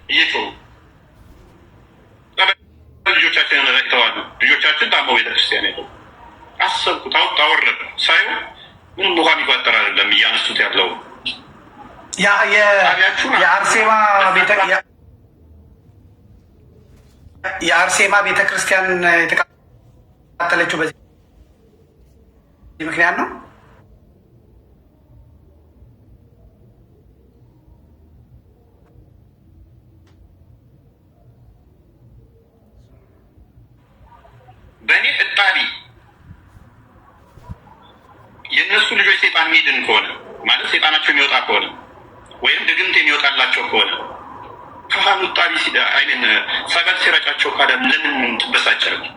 እየጮሁ ልጆቻችንን ረጭተዋል። ልጆቻችን ታመው ቤተክርስቲያን ሄደው አሰብኩት፣ አወጣ አወረድኩ፣ ሳየው ምንም ውሃ የሚቋጠር አይደለም እያነሱት ያለው። የአርሴማ ቤተክርስቲያን የተቃጠለችው በዚህ ምክንያት ነው። በእኔ እጣቢ የእነሱ ልጆች ሴጣን የሚድን ከሆነ፣ ማለት ሴጣናቸው የሚወጣ ከሆነ ወይም ድግምት የሚወጣላቸው ከሆነ፣ ካህኑ ጣቢ አይንን ጸበል ሲረጫቸው ካለ ለምን ትበሳጫለህ?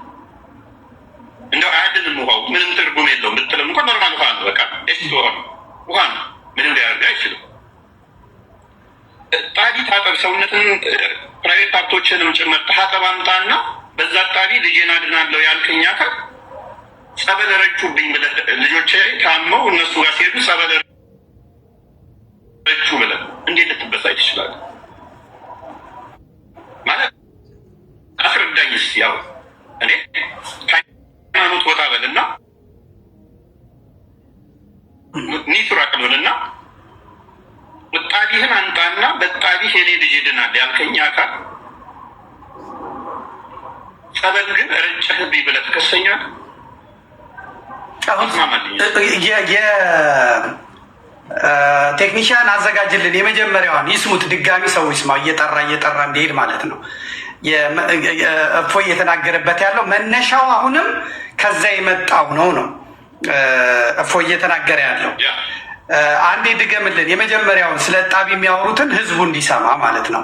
እንደው አያድንም፣ ውሃው ምንም ትርጉም የለውም ብትልም እንኳን normal ውሃ ነው። በቃ ውሃ ነው፣ ውሃ ነው። ምንም ሊያደርግ አይችልም። ጣቢ ታጠብ፣ ሰውነትን private part ኦችንም ጭምር ታጠብ አምጣና በዛ ጣቢ ልጄን አድናለሁ ያልከኝ አካል ጸበል ረጩብኝ ብለህ፣ ልጆቼ ታመው እነሱ ጋር ሲሄዱ ጸበል ረጩ ብለህ እንዴት ልትበሳጭ ትችላለህ? ማለት አስረዳኝስ። ያው እኔ ከሃይማኖት ወጣ በልና ኒቱራቅ በልና እጣቢህን አንጣና በጣቢህ የኔ ልጅ ይድናል ያልከኝ አካል ጸበል ግን ረጨህብኝ ብለህ ትከሰኛለህ? ቴክኒሽያን አዘጋጅልን። የመጀመሪያዋን ይስሙት፣ ድጋሚ ሰው ይስማው፣ እየጠራ እየጠራ እንዲሄድ ማለት ነው። እፎይ እየተናገረበት ያለው መነሻው አሁንም ከዛ የመጣው ነው እፎይ እየተናገረ ያለው። አንዴ ድገምልን የመጀመሪያውን ስለ ጣቢ የሚያወሩትን ህዝቡ እንዲሰማ ማለት ነው።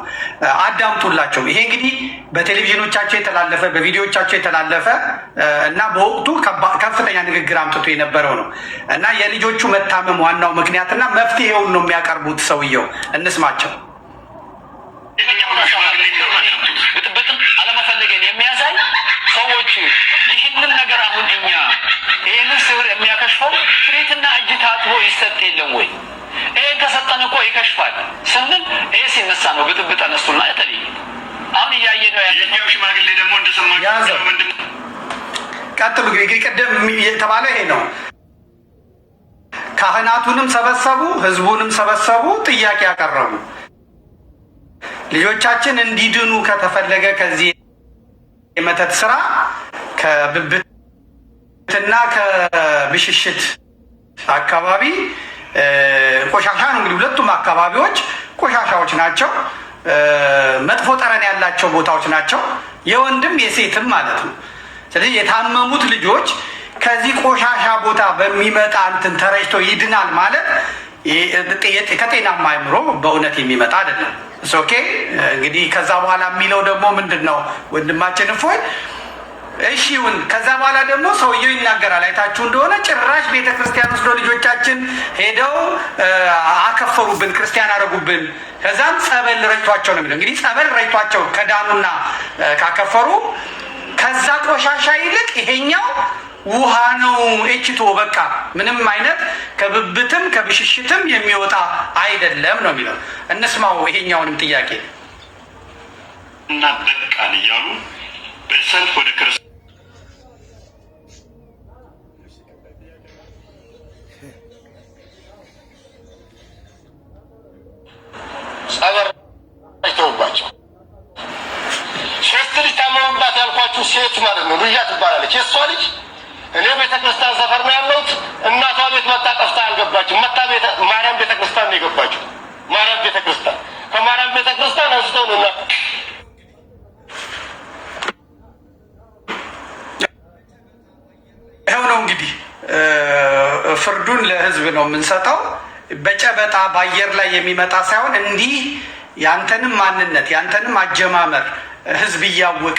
አዳምጡላቸው። ይሄ እንግዲህ በቴሌቪዥኖቻቸው የተላለፈ፣ በቪዲዮቻቸው የተላለፈ እና በወቅቱ ከፍተኛ ንግግር አምጥቶ የነበረው ነው እና የልጆቹ መታመም ዋናው ምክንያትና መፍትሄውን ነው የሚያቀርቡት ሰውየው። እንስማቸው። ብጥብጥም አለመፈለገን የሚያሳይ ሰዎች ይህንን ነገር አሁን እኛ ይህንን ስብር የሚያከሽፈው ፊትና እጅ ታጥቦ ይሰጥ የለም ወይ? ይሄን ከሰጠን እኮ ይከሽፋል ስንል ይሄ ሲነሳ ነው ብጥብጥ አነሱና የተለየ አሁን እያየ ነው ያለ። ሽማግሌ ደግሞ እንደሰማችሁ ቀጥሉ። እንግዲህ ቅድም የተባለ ይሄ ነው። ካህናቱንም ሰበሰቡ፣ ህዝቡንም ሰበሰቡ፣ ጥያቄ ያቀረቡ። ልጆቻችን እንዲድኑ ከተፈለገ ከዚህ የመተት ስራ፣ ከብብትና ከብሽሽት አካባቢ ቆሻሻ ነው። እንግዲህ ሁለቱም አካባቢዎች ቆሻሻዎች ናቸው። መጥፎ ጠረን ያላቸው ቦታዎች ናቸው። የወንድም የሴትም ማለት ነው። ስለዚህ የታመሙት ልጆች ከዚህ ቆሻሻ ቦታ በሚመጣ እንትን ተረጭቶ ይድናል ማለት ከጤናማ አእምሮ በእውነት የሚመጣ አይደለም። Okay፣ እንግዲህ ከዛ በኋላ የሚለው ደግሞ ምንድን ነው ወንድማችን እፎይ? እሺ ይሁን። ከዛ በኋላ ደግሞ ሰውየው ይናገራል። አይታችሁ እንደሆነ ጭራሽ ቤተ ክርስቲያን ወስዶ ልጆቻችን ሄደው አከፈሩብን፣ ክርስቲያን አደረጉብን። ከዛም ጸበል ረጭቷቸው ነው የሚለው። እንግዲህ ጸበል ረጭቷቸው ከዳኑና ካከፈሩ ከዛ ቆሻሻ ይልቅ ይሄኛው ውሃ ነው ኤችቶ በቃ ምንም አይነት ከብብትም ከብሽሽትም የሚወጣ አይደለም ነው የሚለው። እንስማው ይሄኛውንም ጥያቄ። እና በቃን እያሉ በሰልፍ ወደ ክርስ ጸበል ረጭተውባቸው ሶስት ልጅ ታመሙባት ያልኳችሁ ሴት ማለት ነው። ልያ ትባላለች። የእሷ ልጅ እኔ ቤተክርስቲያን ሰፈር ነው ያለሁት። እናቷ ቤት መታ ጠፍታ አልገባችም። መታ ማርያም ቤተክርስቲያን ነው የገባችው። ማርያም ቤተክርስቲያን፣ ከማርያም ቤተክርስቲያን አንስተው ነው እና ይኸው ነው እንግዲህ ፍርዱን ለህዝብ ነው የምንሰጠው። በጨበጣ በአየር ላይ የሚመጣ ሳይሆን እንዲህ ያንተንም ማንነት ያንተንም አጀማመር ህዝብ እያወቀ